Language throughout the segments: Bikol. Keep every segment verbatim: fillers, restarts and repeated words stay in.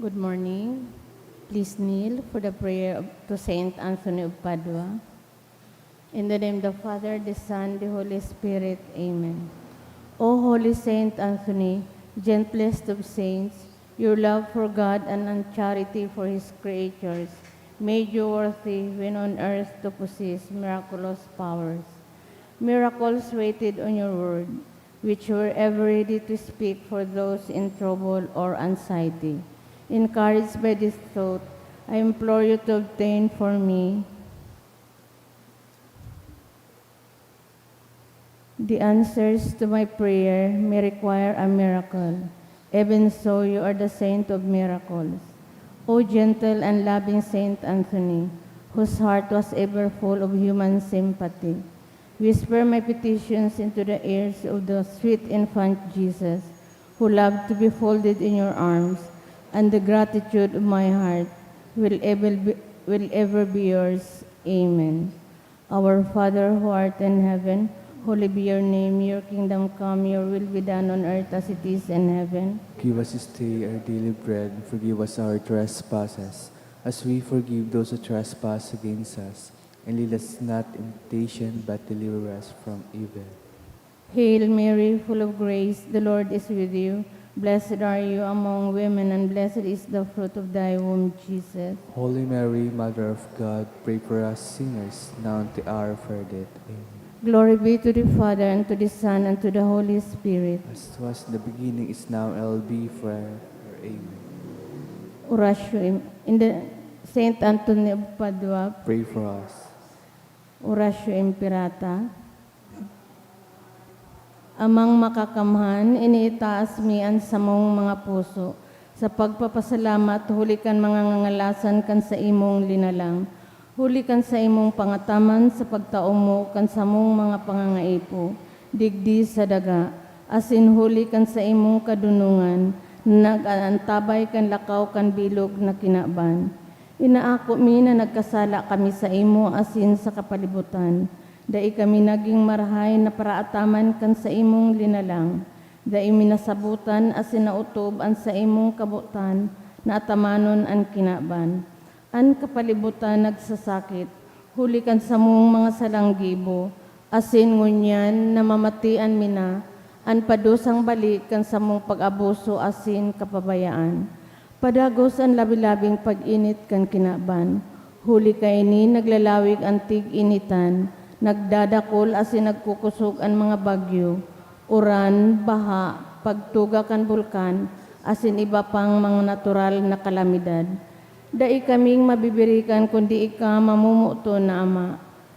Good morning. Please kneel for the prayer of, to Saint Anthony of Padua. In the name of the Father, the Son, the Holy Spirit. Amen. O Holy Saint Anthony, gentlest of saints, your love for God and charity for His creatures made you worthy when on earth to possess miraculous powers. Miracles waited on your word, which were ever ready to speak for those in trouble or anxiety. Encouraged by this thought, I implore you to obtain for me the answers to my prayer may require a miracle. Even so, you are the saint of miracles. O gentle and loving Saint Anthony, whose heart was ever full of human sympathy, whisper my petitions into the ears of the sweet infant Jesus, who loved to be folded in your arms, and the gratitude of my heart will ever be, will ever be yours. Amen. Our Father who art in heaven, holy be your name. Your kingdom come, your will be done on earth as it is in heaven. Give us this day our daily bread, and forgive us our trespasses, as we forgive those who trespass against us. And lead us not in temptation, but deliver us from evil. Hail Mary, full of grace, the Lord is with you. Blessed are you among women, and blessed is the fruit of thy womb, Jesus. Holy Mary, Mother of God, pray for us sinners, now and at the hour of our death. Amen. Glory be to the Father, and to the Son, and to the Holy Spirit. As it was in the beginning, is now, and will be forever. Amen. Oratio im- in the Saint Anthony of Padua. Pray for us. Oratio Imperata. Amang Makakamhan, iniitaas mi an samong mga puso sa pagpapasalamat huli kan mga ngangalasan kan saimong linalang, huli kan saimong pangataman sa pagtao mo kan samong mga pangangaipo digdi sa daga, asin huli kan saimong kadonongan na nag-aantabay kan lakaw kan bilog na kinaban. Inaako mi na nagkasala kami saimo asin sa kapalibutan. Dai kami nagin marahay na paraataman kan saimong linalang. Dai mi nasabotan asin naotob an saimong kabotan na atamanon an kinaban. An kapalibutan nagsasakit, huli kan samong mga salang gibo, asin ngunyan namamatian mi na an padusang balik kan samong pag-abuso asin kapabayaan. Padagos an labi-labing pag-init kan kinaban, huli kaini naglalawig an tig-initan, nagdadakol asin nagkukosog an mga bagyo, uran, baha, pagtuga kan bulkan, asin iba pang mga natural na kalamidad. Dai kaming mabibirikan kundi ika, mamomoton na Ama.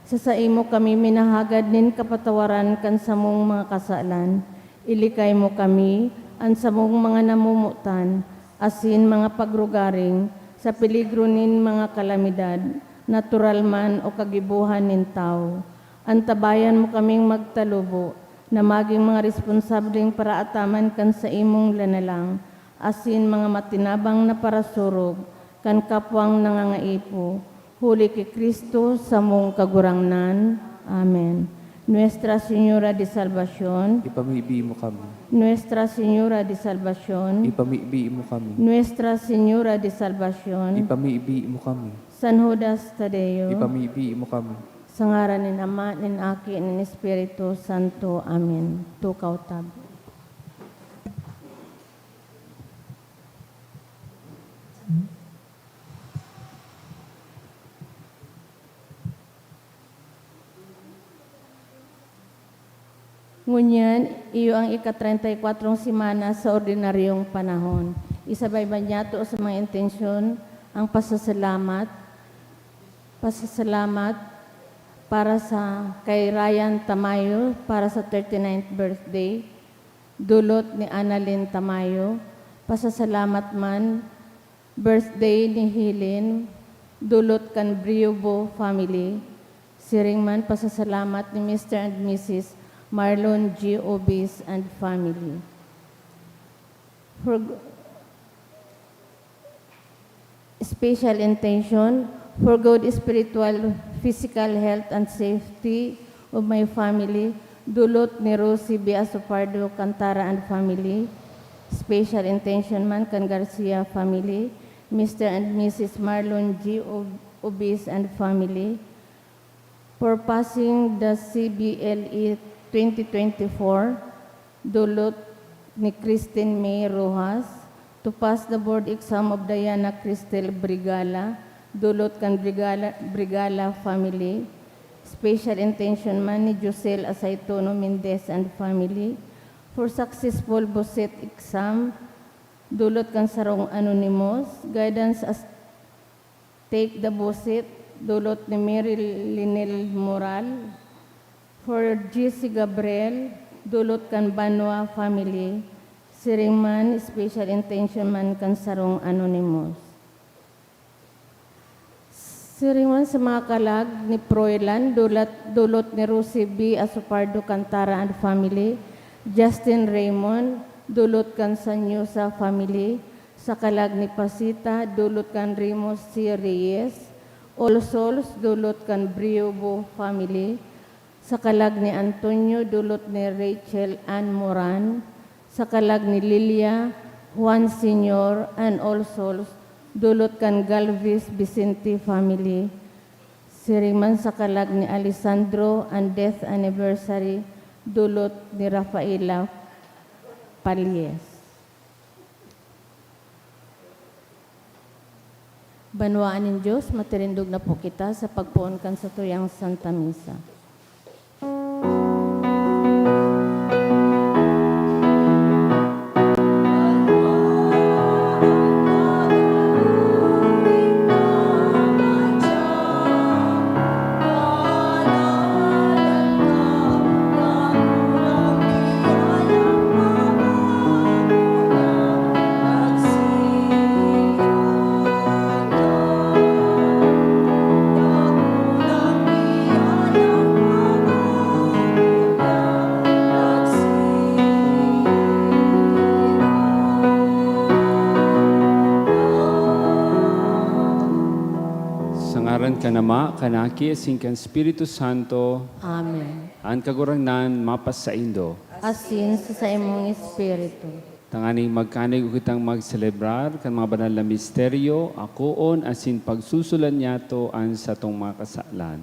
Sa saimo kami minahagad nin kapatawaran kan samong mga kasalan. Ilikay mo kami, an samong mga namomotan, asin mga pagrugaring, sa peligro nin mga kalamidad, natural man o kagibohan nin tawo. Antabayan mo kaming magtalubo, na magin mga responsableng paraataman kan saimong linalang, asin mga matinabang na parasurog kan kapwang nangangaipo, huli ki Cristo, samong Kagurangnan. Amen. Nuestra Señora de Salvacion. Ipamibi mo kami. Nuestra Señora de Salvacion. Ipamibi mo kami. Nuestra Señora de Salvacion. Ipamibi mo kami. San Judas Tadeo. Ipamibi mo kami. Sa ngaran nin Ama, nin Aki, nin Espiritu Santo. Amen. Tukaw tabi. Ngunyan, iyo ang ika-treinta y kuatrong semana sa ordinaryong panahon. Isabay man niyato sa mga intensyon ang pasasalamat, pasasalamat para sa kay Ryan Tamayo, para sa thirty-ninth birthday, dulot ni Annalyn Tamayo, pasasalamat man birthday ni Helen, dulot kan Briobo family. Siring man pasasalamat ni Mister and Missus Marlon G. Obis and family. For g- special intention, for good spiritual, physical health and safety of my family, dulot ni Rosie B. Asopardo Cantara and family. Special intention man kan Garcia family, Mister and Missus Marlon G. Ob-, Obis and family. For passing the C B L E twenty twenty-four, dulot ni Christine May Rojas. To pass the board exam of Diana Cristel Brigala, dulot kan Brigala, Brigala family. Special intention man ni Josel Asaytono Mendez and family. For successful boset exam, dulot kan sarong anonymous. Guidance as take the boset, dulot ni Mary Linel Moral. For G C Gabriel, dulot kan Banwa family. Siring man, special intention man kan sarong anonymous. Siring man sa mga kalag ni Froilan, dulat, dulot ni Rosie B. Asopardo Cantara and family, Justin Raymond, dulot kan Sanyosa family, sa kalag ni Pasita, dulot kan Remus C. Reyes, All Souls, dulot kan Briobo family, sa kalag ni Antonio, dulot ni Rachel Ann Moran, sa kalag ni Lilia, Juan Senior, and All Souls, dulot kan Galvez Vicente family. Siring man sa kalag ni Alessandro, and death anniversary, dulot ni Rafaela Palles. Banwaan nin Dios, matirindog na po kita sa pagpoon kan satuyang Santa Misa. Sa ngaran kan Ama, kan Aki, asin kan Espiritu Santo. Amen. An Kagurangnan mapasaindo. Asin sa saimong espiritu. Tanganing magkanigwa kitang magselebrar kan mga banal na misteryo, akoon asin pagsusulan niyato an satong mga kasalan.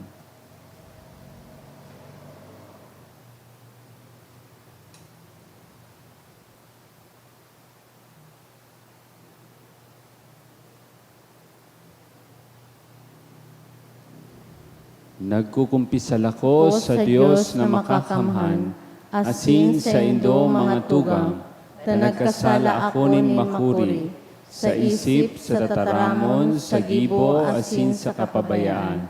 Nagkukumpisal ako sa Dios na makakamhan, asin saindo, mga tugang, ta nagkasala ako nin makuri, sa isip, sa tataramon, sa gibo, asin sa kapabayaan.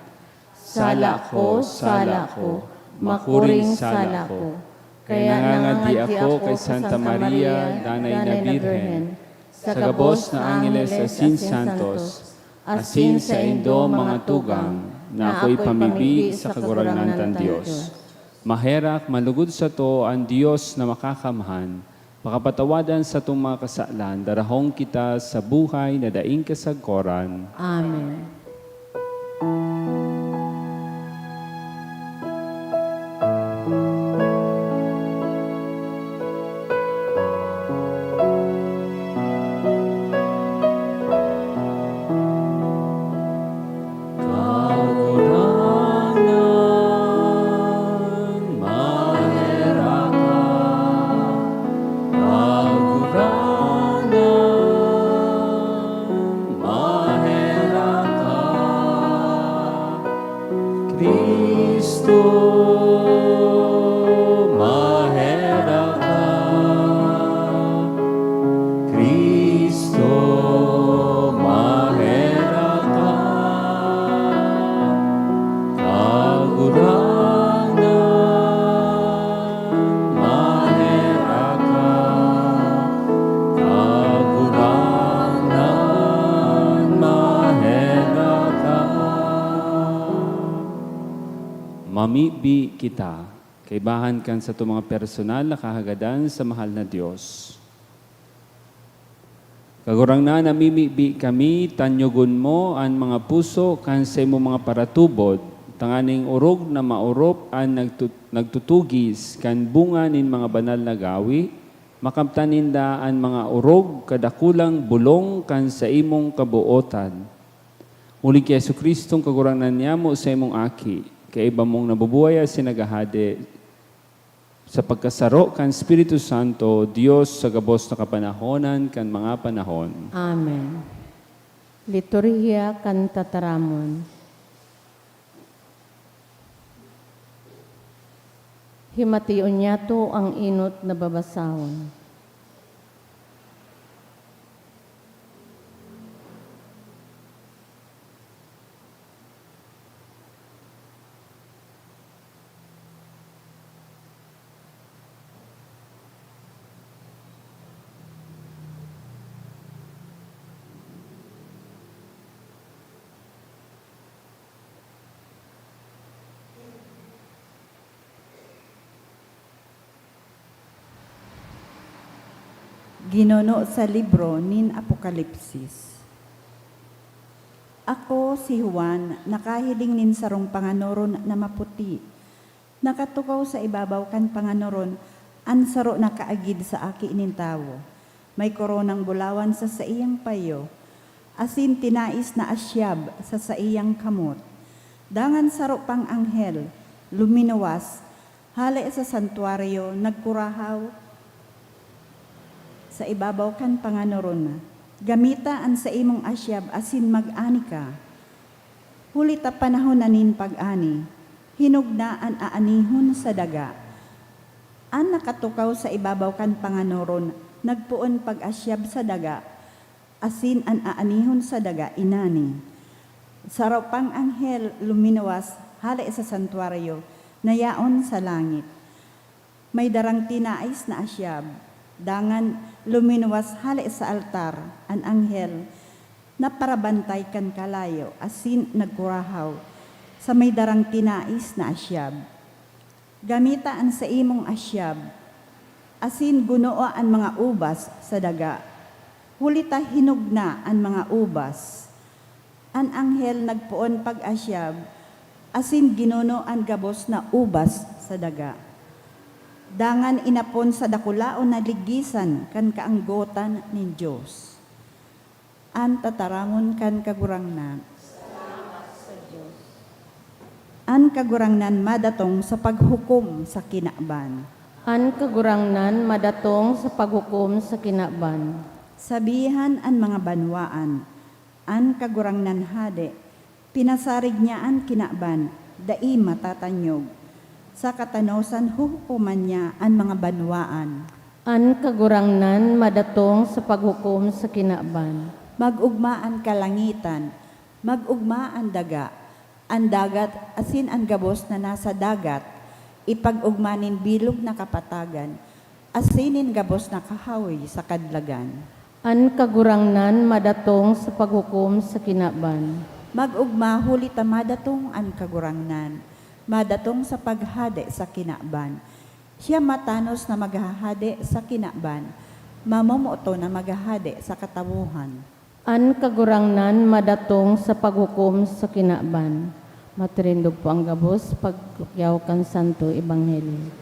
Sala ko, sala ko, makuring sala ko. Kaya nangangadi ako kay Santa Maria, Danay na Birhen, sa gabos na angheles asin santos, asin saindo, mga tugang, na ako ipamibi sa Kagurangnan tang Dios. Maherak, malugod sato an Dios na makakamhan, pakapatawad an satong mga kasalan, darahon kita sa buhay na daing kasagkoran. Amen. Kagurangnan, maherak ka. Kagurangnan, maherak ka. Cristo, maherak ka. Cristo, maherak ka. Kagurangnan, maherak ka. Kagurangnan, maherak ka. Mamibi kita, kaibahan kan satong mga personal na kahagadan sa mahal na Dios. Kagurangnan, namimibi kami, tanyogon mo an mga puso kan saimong mga paratubod, tanganing orog na maorop an nagtu-, nagtutugis kan bunga nin mga banal na gawi, Makamtan ninda an mga orog kadakulang bolong kan saimong kabootan. Huli ki Jesu-Cristong Kagurangnan nyamo, saimong Aki, kaiba mong nabubuhay asin naghahade sa pagkasaro kan Espiritu Santo, Dios sa gabos na kapanahonan kan mga panahon. Amen. Liturhiya kan Tataramon. Himation niyato an enot na babasahon. Ginuno sa libro nin Apokalipsis. Ako, si Juan, nakahiling nin sarong panganoron na maputi. Nakatukaw sa ibabaw kan panganoron an saro na kaagid sa Aki nin Tawo. May koronang bulawan sa saiyang payo, asin tinais na asyab sa saiyang kamot. Dangan saro pang anghel, luminuwas, hale sa santuaryo, nagkurahaw sa ibabaw kan panganoron, "Gamita an saimong asyab asin mag-ani ka, huli ta panahon na nin pag-ani, hinog na an aanihon sa daga." An nakatukaw sa ibabaw kan panganoron nagpoon pag-asyab sa daga, asin an aanihon sa daga inani. Saro pang anghel luminuwas hale sa santuaryo na yaon sa langit. May darang tinais na asyab. Dangan luminuwas hale sa altar an anghel na parabantay kan kalayo asin nagkurahaw sa may darang tinais na asyab. "Gamita an saimong asyab, asin gunoa an mga ubas sa daga, huli ta hinog na an mga ubas." An anghel nagpoon pag-asyab, asin ginuno an gabos na ubas sa daga. Dangan inapon sa dakulaon na ligisan kan kaanggotan nin Dios. An tataramon kan Kagurangnan. An Kagurangnan madatong sa paghukom sa kinaban. An Kagurangnan madatong sa paghukom sa kinaban. Sabihan an mga banwaan, "An Kagurangnan hade, pinasarig niya an kinaban, dai matatanyog. Sa katanosan huhukoman niya an mga banwaan." An Kagurangnan madatong sa paghukom sa kinaban. Mag-ogma an kalangitan, mag-ogma an daga, an dagat asin an gabos na nasa dagat, ipag-ogma nin bilog na kapatagan, asin nin gabos na kahoy sa kadlagan. An Kagurangnan madatong sa paghukom sa kinaban. Mag-ogma, huli ta madatong an Kagurangnan, madatong sa paghade sa kinaban. Siya matanos na maghahade sa kinaban, mamomoot na maghahade sa katawohan. An Kagurangnan madatong sa paghukom sa kinaban. Matirindog po ang gabos, pagkukyaw kan Santo Ebanghelyo.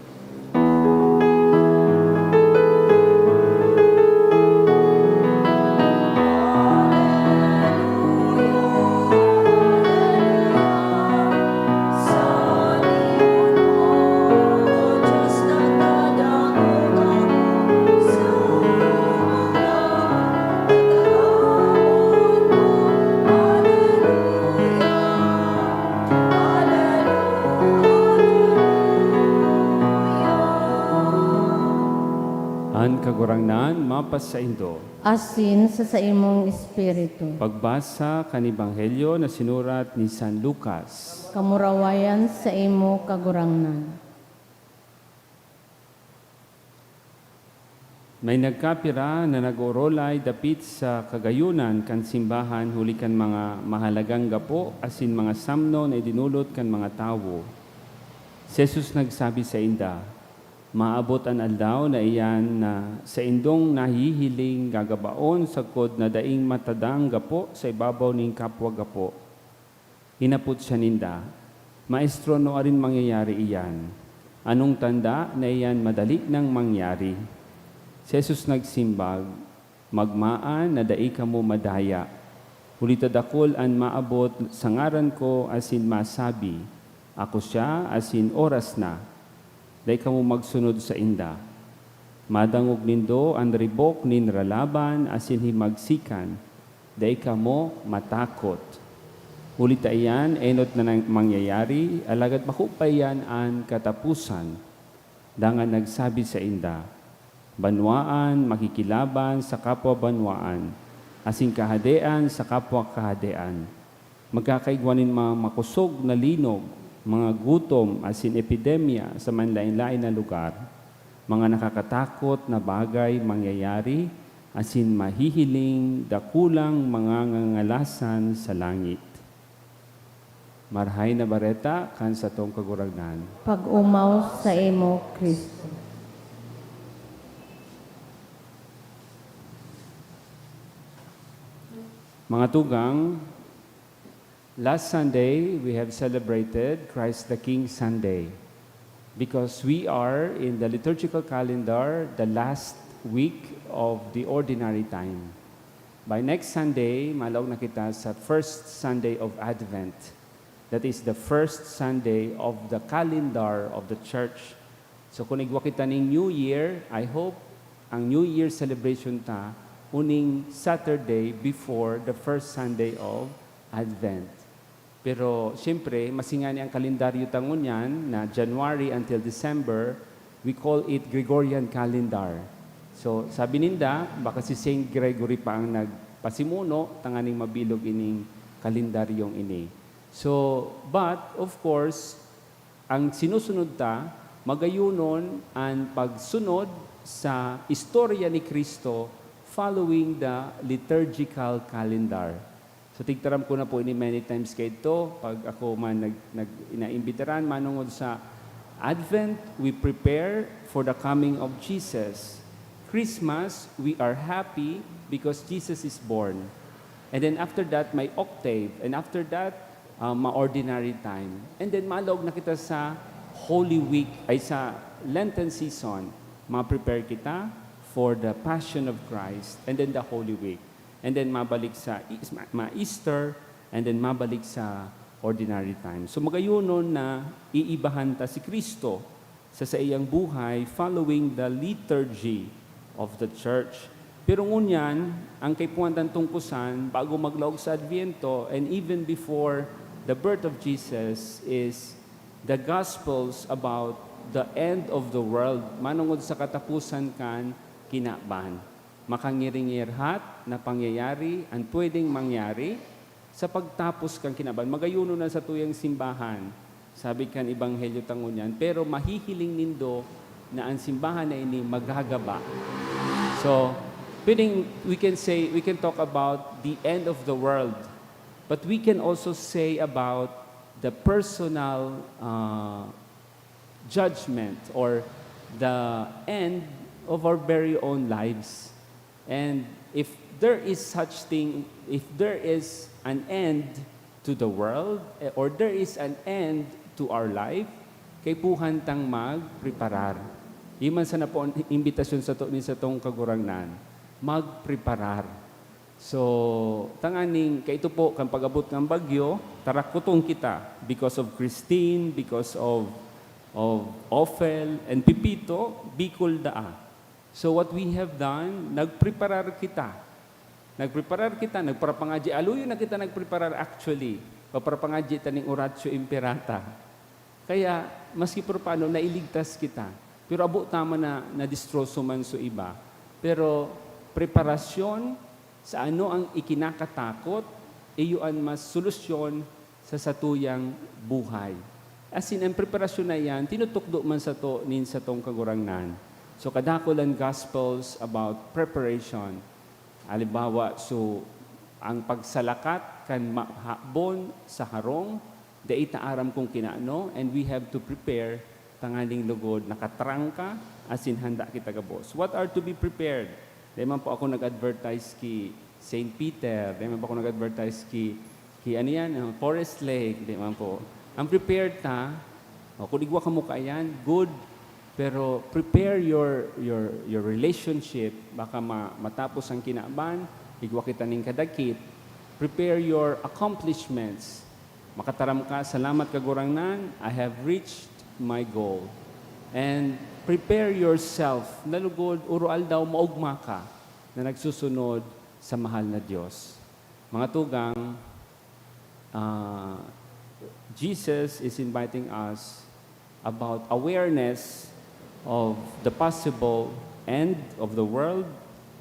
An Kagurangnan mapasaindo. Asin sa saimong espiritu. Pagbasa kan Ebanghelyo na sinurat ni San Lucas. Kamurawayan saimo, Kagurangnan. May nagkapira na nag-oorolay dapit sa kagayonan kan simbahan huli kan mga mahalagang gapo asin mga samno na idinolot kan mga tawo. Si Jesus nagsabi sainda, "Maabot an aldaw na iyan na saindong nahihiling gagabaon sagkod na daing matadang gapo sa ibabaw nin kapwa gapo." Hinapot siya ninda, "Maestro, nuarin mangyayari iyan? Anong tanda na iyan madali nang mangyari?" Si Jesus nagsimbag, "Magmaan na dai kamo madaya, huli ta dakul an maabot sa ngaran ko asin masabi, 'Ako siya,' asin, 'Oras na.' Dai kamo magsunod sainda. Madangog nindo an ribok nin ralaban asin himagsikan, dai kamo matakot. Huli ta iyan enot na nang mangyayari, alagad bako pa iyan an kataposan." Dangan nagsabi sainda, "Banwaan makikilaban sa kapwa banwaan, asin kahadean sa kapwa kahadean. Magkakaigwa nin mga makosog na linog, mga gutom asin epidemya sa manlaen-laen na lugar. Mga nakakatakot na bagay mangyayari, asin mahihiling dakulang mga ngangalasan sa langit." Marahay na Bareta kan satong Kagurangnan. Pag-omaw saimo, Cristo. Mga tugang, last Sunday, we have celebrated Christ the King Sunday because we are in the liturgical calendar, the last week of the ordinary time. By next Sunday, malaog na kita sa first Sunday of Advent. That is the first Sunday of the calendar of the church. So, kung igwa kita ning New Year, I hope ang New Year celebration ta uning Saturday before the first Sunday of Advent. Pero, siyempre, maski ngani ang kalendaryo ta ngunyan na January until December, we call it Gregorian calendar. So, sabi ninda, baka si Saint Gregory pa ang nagpasimuno tanganing mabilog ining kalendaryong ini. So, but, of course, ang sinusunod ta, magayunon an pagsunod sa istorya ni Cristo following the liturgical calendar. So, tigtaram ko na po ini many times kaidto, pag ako man nag-, nag-, inaimbitaran manongod sa Advent, we prepare for the coming of Jesus. Christmas, we are happy because Jesus is born. And then after that, may octave. And after that, ah, ma-ordinary time. And then malaog na kita sa Holy Week, ay sa Lenten season. Ma-prepare kita for the Passion of Christ and then the Holy Week. And then mabalik sa is-, ma-, ma-Easter and then mabalik sa ordinary time. So magayunon na iibahan ta si Cristo sa saiyang buhay following the liturgy of the church. Pero ngunyan, ang kaipuhan tang tungkosan bago maglaog sa Adviento and even before the birth of Jesus is the Gospels about the end of the world, manongod sa kataposan kan kinaban. Makangiringirhat na pangyayari an pwedeng mangyari sa pagtapos kan kinaban. Magayunon na satuyang simbahan. Sabi kan Ebanghelyo ta ngunyan, "Pero mahihiling nindo na an simbahan na ini magagaba." So, pwedeng, we can say, we can talk about the end of the world, but we can also say about the personal, ah, judgment or the end of our very own lives. And if there is such thing, if there is an end to the world, eh, or there is an end to our life, kaipuhan tang magpreparar. Iyo man sana po an imbitasyon sato nin satong Kagurangnan, magpreparar. So, tanganing kaito po, kan pag-abot kan bagyo, tarakuton kita because of Christine, because of, of Ophel, and Pepito, Bicol daa. So, what we have done, nagpreparar kita. Nagpreparar kita, nagparapangadyi. Aluyon na kita nagpreparar actually. Paparapangadyi ta ning Oratio Imperata. Kaya, maski paano, nailigtas kita. Pero abo ta man na nadistroso man so iba. Pero preparasyon sa ano ang ikinakatakot, iyo an mas solusyon sa satuyang buhay. As in, ang preparasyon na iyan, tinutukdo man sato nin satong Kagurangnan. So, kadakul an Gospels about preparation. Halimbawa, so, ang pagsalakat kan ma-, habon sa harong, dai ta aram kung kinaano, and we have to prepare tanganing lugod nakatrangka asin handa kita gabos. What are to be prepared? Dai man po ako nag-advertise ki Saint Peter, dai man po ako nag-advertise ki, ki ano yan, ah, Forest Lake, dai man po. Ang prepared ta, o, kung igwa kamo kaiyan, good Pero prepare your, your, your relationship. Baka ma-, matapos ang kinaban, igwa kita ning kadakit. Prepare your accomplishments. Makataram ka, "Salamat, Kagurangnan, I have reached my goal." And prepare yourself. Na lugod, uro-aldaw, maogma ka na nagsusunod sa mahal na Diyos. Mga tugang, ah, Jesus is inviting us about awareness of the possible end of the world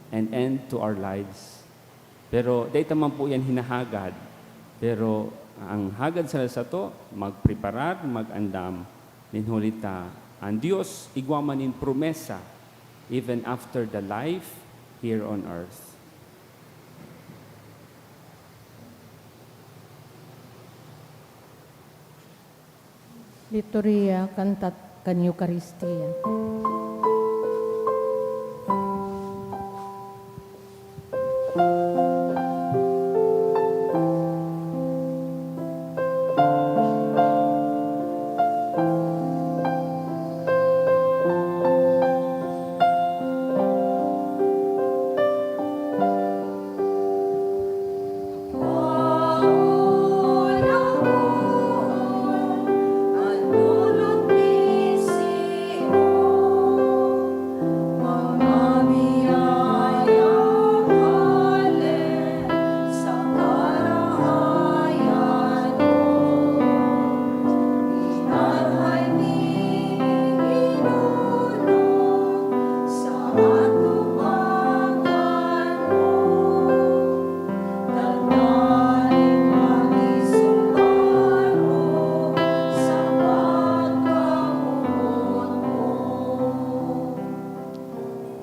and end to our lives. Pero dai ta man po yan hinahagad. Pero ang hagad sana sato, magpreparar, mag-andam. Nin huli ta, ang Dios igwa man nin promesa even after the life here on earth. Liturhiya kan tat-, kan Eukaristia.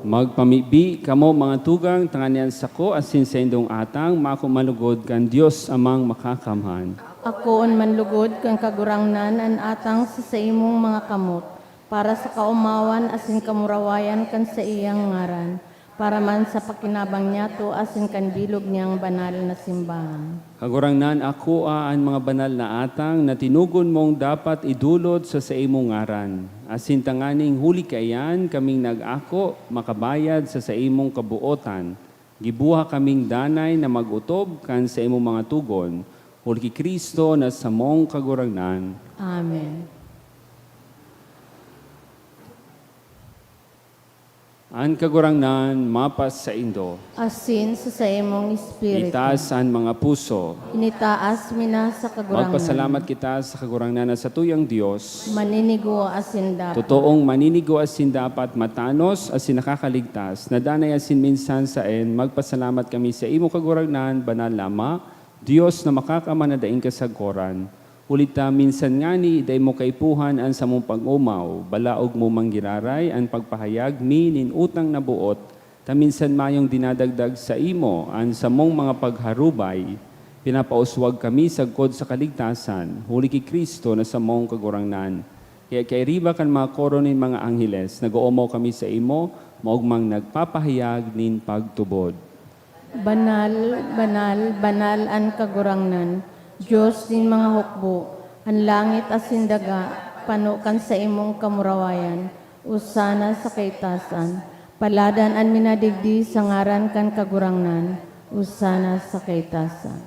Magpamibi kamo, mga tugang, tanganing an sako asin saindong atang maako man lugod kan Dios Amang Makakamhan. Akoon man lugod kan Kagurangnan an atang sa saimong mga kamot, para sa kaomawan asin kamurawayan kan saiyang ngaran, para man sa pakinabang niyato asin kan bilog niyang banal na simbahan. Kagurangnan, akoa an mga banal na atang na tinugon mong dapat idulot sa saimong ngaran, asin tanganing huli kaiyan kaming nag-ako makabayad sa saimong kabotan, gibuha kaming danay na mag-otob kan saimong mga togon, huli ki Cristo na samong Kagurangnan. Amen. An Kagurangnan mapasaindo. Asin sa saimong espiritu. Itaas an mga puso. Initaas mi na sa Kagurangnan. Magpasalamat kita sa Kagurangnan na satuyang Dios. Maninigo asin dapat. Totoong maninigo asin dapat, matanos asin nakakaligtas, na danay asin minsan saen, magpasalamat kami sa imo, Kagurangnan, banal na Ama, Dios na makakaman na daing kasagoran. Huli ta minsan ngani dai mo kaipuhan an samong pag-omaw, balaog mo manggiraray an pagpahayag mi nin utang na boot, ta minsan mayong dinadagdag saimo an samong mga pagharubay. Pinapauswag kami sagkod sa kaligtasan, huli ki Cristo na samong Kagurangnan. Kaya kairiba kan mga koro nin mga angheles, nag-oomaw kami saimo, maogmang nagpapahayag nin pagtubod. Banal, banal, banal an Kagurangnan, Dios nin mga hukbo. An langit asin daga pano kan saimong kamurawayan. Osana sa kaitasan. Paladan an minadigdi sa ngaran kan Kagurangnan. Osana sa kaitasan.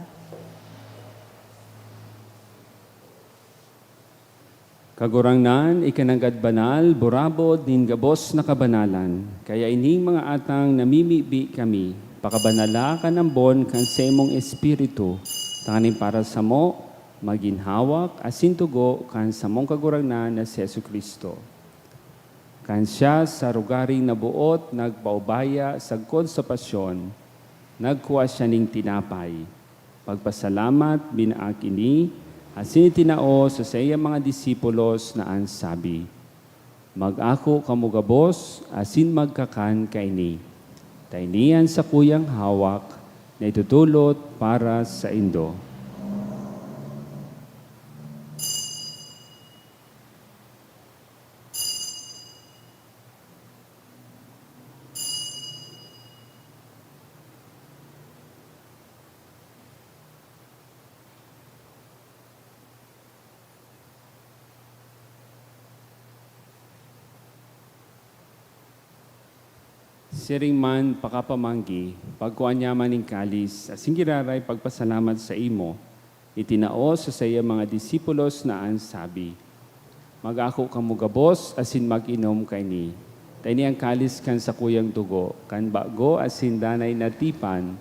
Kagurangnan, ika nanggad banal, burabod nin gabos na kabanalan. Kaya ining mga atang namimibi kami, pakabanala kan ambon kan saimong Espiritu, tanganing para samo, magin hawak asin dugo kan samong Kagurangnan na si Jesu-Cristo. Kan siya sa rogaring naboot nagpaubaya sagkod sa pasyon, nagkua siya nin tinapay. Pagpasalamat, binaak ini, asin itinao sa saiyang mga disipulos na an sabi, "Mag-ako kamo gabos asin magkakan kaini. Ta ini an sakuyang hawak na itutulot para saindo." Siring man pakapamanggi, pagkua niya man nin kalis, asin giraray pagpasalamat saimo, itinao sa saiyang mga disipulos na an sabi, "Mag-ako kamo gabos asin mag-inom kaini. Ta ini an kalis kan sakuyang dugo, kan bago asin danay na tipan,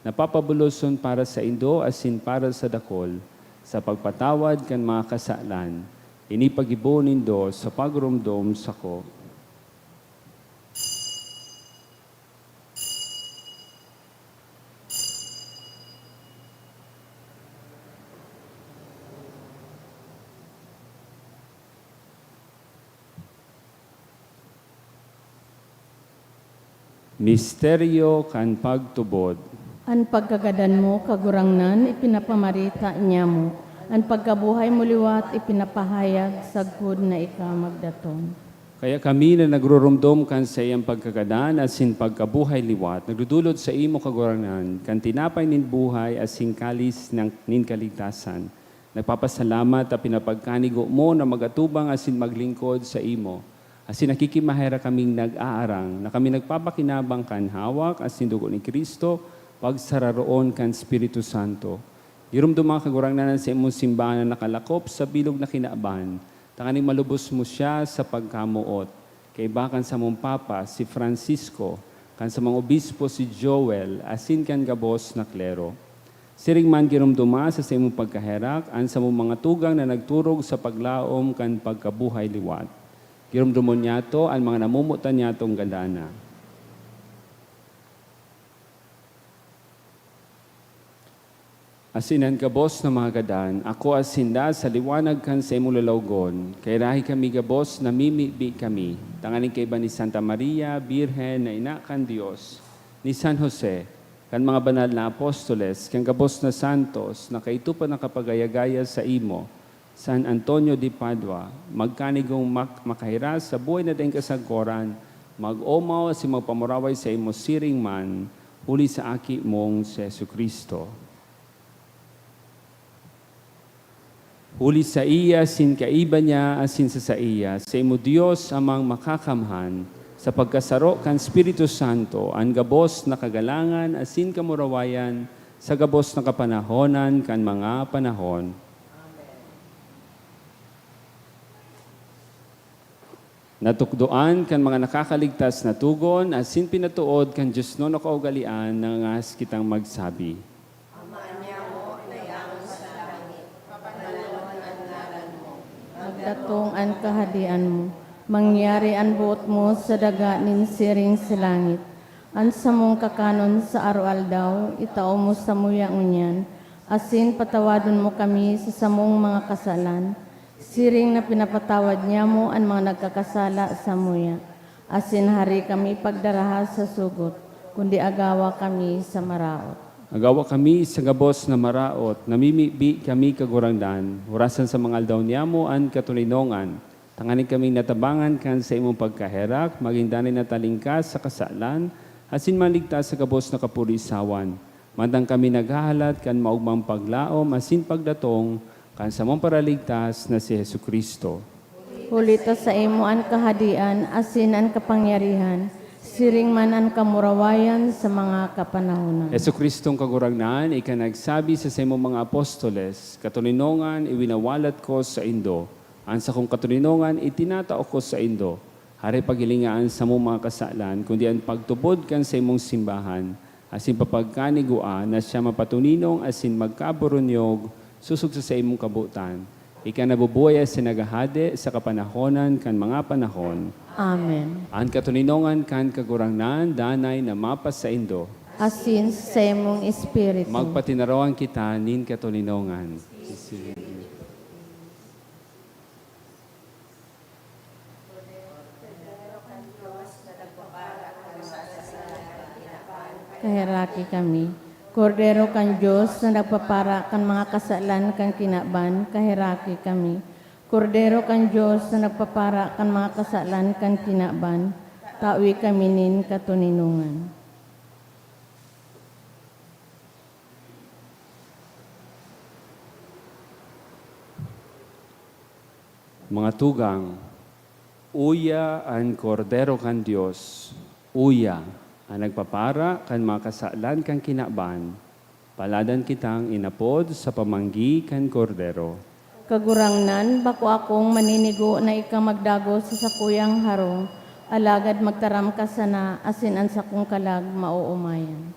na papaboloson para saindo asin para sa dakol, sa pagpatawad kan mga kasalan. Ini paggibo nindo sa pagromdom sako." Misteryo kan pagtubod. An pagkagadan mo, Kagurangnan, ipinapamarita niamo. An pagkabuhay mo liwat, ipinapahayag sagkod na ika magdatong. Kaya kami na nagruromdom kan saiyang pagkagadan asin pagkabuhay liwat, nagdudulot saimo, Kagurangnan, kan tinapay nin buhay asin kalis ng, nin kaligtasan. Nagpapasalamat ta pinapagkanigo mo na mag-atubang asin maglingkod saimo. Asin nakikimaherak kaming nag-aarang na kami nagpapakinabang kan hawak asin dugo ni Cristo, pagsararoon kan Espiritu Santo. Giromdoma, Kagurangnan, an saimong simbahan na nakalakop sa bilog na kinaban, tanganing malubos mo siya sa pagkamoot, kaiba kan samong Papa, si Francisco, kan samong Obispo, si Joel, asin kan gabos na klero. Siring man giromdoma sa saimong pagkaherak an samong mga tugang na nagturog sa paglaom kan pagkabuhay liwat. Giromdomon niyato an mga namomotan niyatong gadana. Asin an gabos na mga gadan, akoa sinda sa liwanag kan saimong lalawgon, kaya rahi kami gabos namimibi kami, tanganing kaiba ni Santa Maria, Birhen na ina kan Dios, ni San Jose, kan mga banal na apostoles, kan gabos na santos na kaidto pa nakapagaya-gaya saimo, San Antonio de Padua, magkanigong mak-, makahiras sa buhay na daing kasagkoran, mag-omaw asin magpamuraway saimo siring man, huli sa Aki mong si Jesu-Cristo. Huli saiya, asin kaiba niya, asin sa saiya, saimo, Dios Amang Makakamhan, sa pagkasaro kan Espiritu Santo, an gabos na kagalangan asin kamurawayan sa gabos na kapanahonan kan mga panahon. Natukdoan kan mga nakakaligtas na togon asin pinatood kan diosnon na kaugalean, nangangahas kitang magsabi, Ama niamo na yaon sa langit, papangalanon an ngaran mo. Magdatong an Kahadean mo. Mangyari an boot mo sa daga nin siring sa langit. An samong kakanon sa aroaldaw, itao mo samuya ngunyan, asin patawadon mo kami sa samong mga kasalan, siring na pinapatawad niamo an mga nagkakasala samuya. Asin hari kami pagdaraha sa sugot, kundi agawa kami sa maraot. Agawa kami sa gabos na maraot, namimibi kami, Kagurangnan, orasan sa mga aldaw niamo an katoninongan, tanganing kaming natabangan kan saimong pagkaherak, magin danay na talingkas sa kasalan, asin maligtas sa gabos na kapurisawan. Mantang kami naghahalat kan maogmang paglaom asin pagdatong kan samong Paraligtas na si Jesu-Cristo. Huli ta saimo an kahadean asin an kapangyarihan, siring man an kamurawayan sa mga kapanahonan. Jesu-Cristong Kagurangnan, ika nagsabi sa saimong mga apostoles, "Katoninongan, iwinawalat ko saindo, an sakong katoninongan itinatao ko saindo." Hari paghilinga an samong mga kasalan, kundi an pagtubod kan saimong simbahan, asin papagkanigua na siya mapatoninong asin magkaburunyog sosog sa saimong kabotan. Ika nabubuhay asin naghahade sa kapanahonan kan mga panahon. Amen. An katoninongan kan Kagurangnan danay na mapasaindo. Asin sa saimong espiritu. Magpatinarawan kita nin katoninongan. Kaheraki kami. Kordero kan Dios na nagpapara kan mga kasalan kan kinaban, kaheraki kami. Kordero kan Dios na nagpapara kan mga kasalan kan kinaban, tawi kami nin katoninongan. Mga tugang, uya an Kordero kan Dios, uya. An nagpapara kan mga kasalan kan kinaban, paladan kitang inapod sa pamanggi kan Kordero. Kagurangnan, bako akong maninigo na ika magdagos sa sakuyang harong, alagad magtaram ka sana asin an sakong kalag maoomayan.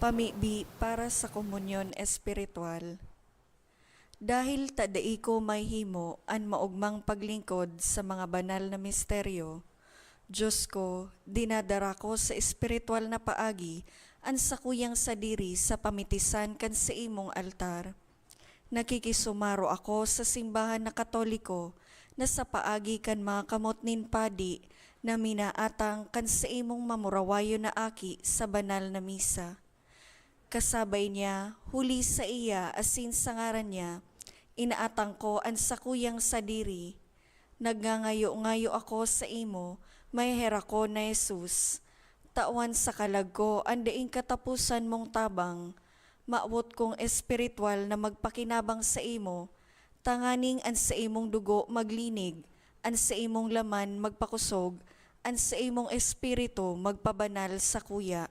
Pamibi para sa komunyon espiritual. Dahil ta dai ko mahihimo an maogmang paglingkod sa mga banal na misteryo, Dios ko, dinadara ko sa espiritual na paagi an sakuyang sadiri sa pamitisan kan saimong altar. Nakikisumaro ako sa simbahan na Katoliko na sa paagi kan mga kamot nin padi na minaatang kan saimong mamurawayon na aki sa banal na misa. Kasabay niya, huli saiya asin sa ngaran niya, inaatang ko an sakuyang sadiri. Nagngangayo-ngayo ako saimo, maheherakon na Jesus. Tawan sa kalag ko an daing kataposan mong tabang. Mawot kong espiritual na magpakinabang saimo, tanganing an saimong dugo maglinig, an saimong laman magpakosog, an saimong espiritu magpabanal sakuya.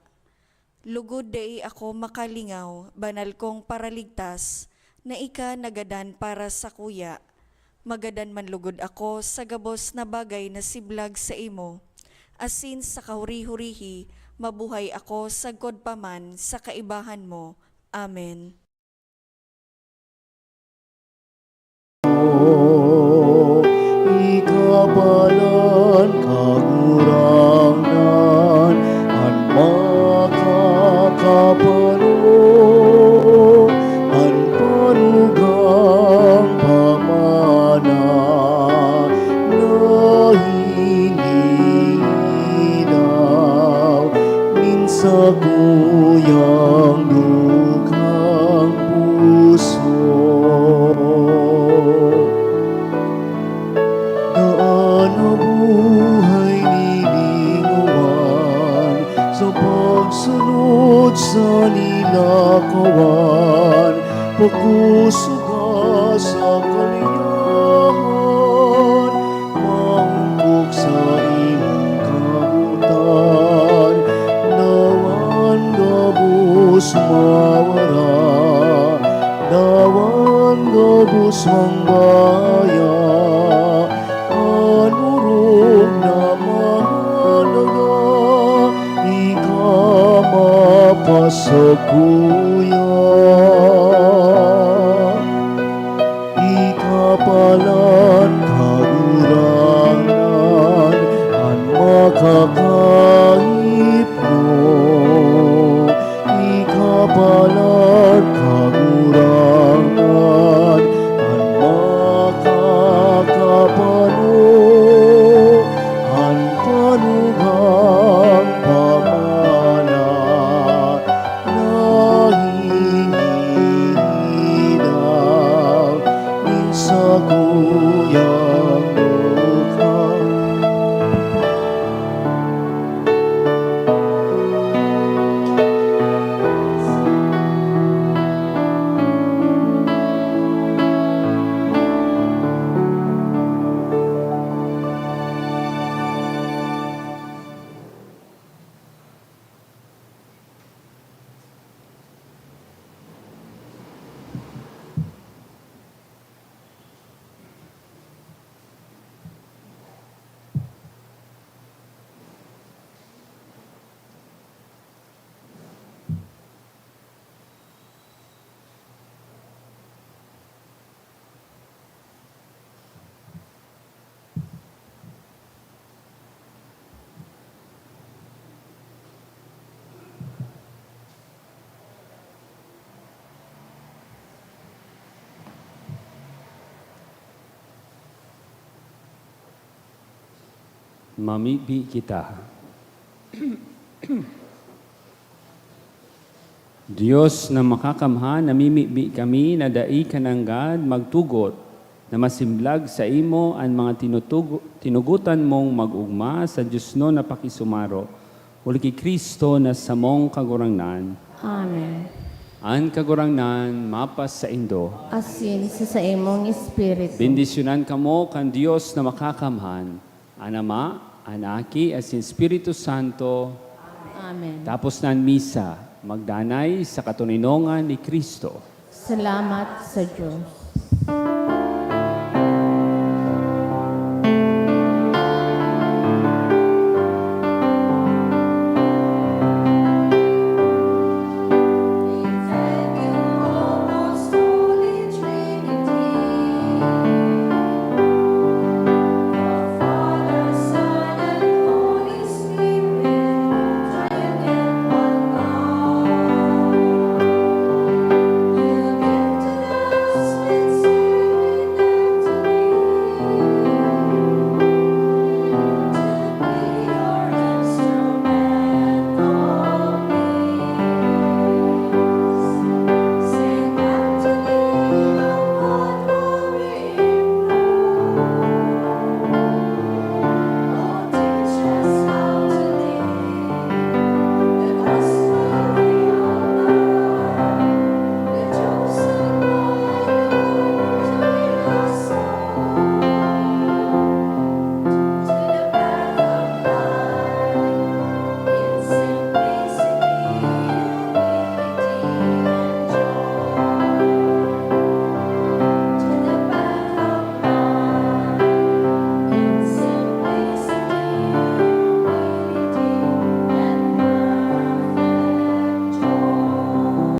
Lugod dai ako makalingaw, banal kong Paraligtas, na ika nagadan para sakuya. Magadan man lugod ako sa gabos na bagay na siblag saimo, asin sa kahuri-hurihi mabuhay ako sagkod pa man sa kaibahan mo. Amen. Ika palan, Kagurangnan, an makakapano, an panugang pamana, na hinihidaw nin sakuyang dugang puso. Daan na buhay lilingowan sa pagsunod sa nilakawan, pakusuga sa kaliyahan, maongkok sa imong kamotan, dawan gabos mawara, dawan gabos mangbaya, an orog na mahalaga, ika mapasakuya. Ika palan, Kagurangnan, an makakahipno. Ika palan, Kagurangnan, an makakapano, an panugang pamana, na hinihidaw nin sakuyang dugang. Mamibi kita. Dios na makakamhan, namimibi kami na dai ka nanggad magtugot na masimblag saimo an mga tinutugo-, tinugotan mong mag-ogma sa diosnon na pakisumaro, huli ki Cristo na samong Kagurangnan. Amen. An Kagurangnan mapasaindo. Asin sa saimong espiritu. Bendisyonan kamo kan Dios na Makakamhan, an Ama, an Aki, asin Espiritu Santo. Amen. Tapos na an misa, magdanay sa katoninongan ni Cristo. Salamat sa Dios.